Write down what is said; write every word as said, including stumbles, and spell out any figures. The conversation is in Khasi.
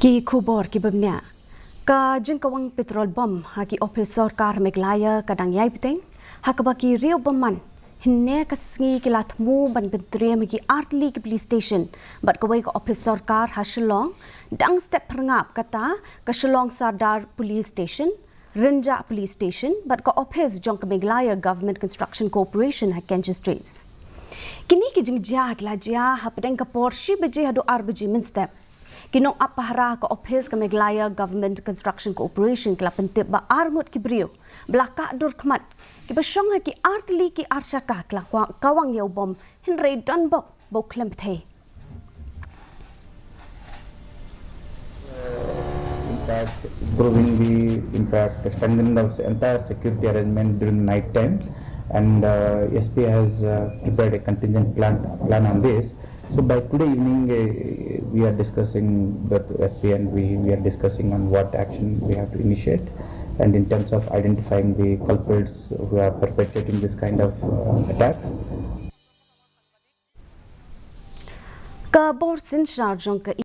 Ki khubor ki bymnia. Ka jingkawang petrol bomb ha ki ophis sorkar Meghalaya ka dang ïai bteng, ha kaba ki riew bymman hynne ka sngi ki la thmu ban pyntriem ha ki artylli ki police station bad kawei ka ophis sorkar ha Shillong, dang step pyrngap kata ka Shillong Sadar Police Station, Rynjah Police Station bad ka ophis jong ka Meghalaya Government Construction Corporation ha Khenjhie Street. Kine ki jingjia ki la jia hapdeng ka por shi baje haduh ar baje mynstep. Ki nongap pahara ka ophis ka Meghalaya Government Construction Corporation ki la pyntip ba arngut ki briew ba la kah dur khmat, kiba shong ha ki artylli ki arshaka, ki la kawang ïa u bomb hynrei don bok ba u khlem pyrthei. In fact, improving the, in fact, strengthening the entire security arrangement during night times, and uh, S P has uh, prepared a contingent plan plan on this. So by today evening, uh, we are discussing with S P and we, we are discussing on what action we have to initiate, and in terms of identifying the culprits who are perpetrating this kind of uh, attacks. Ka bor synshar jong ka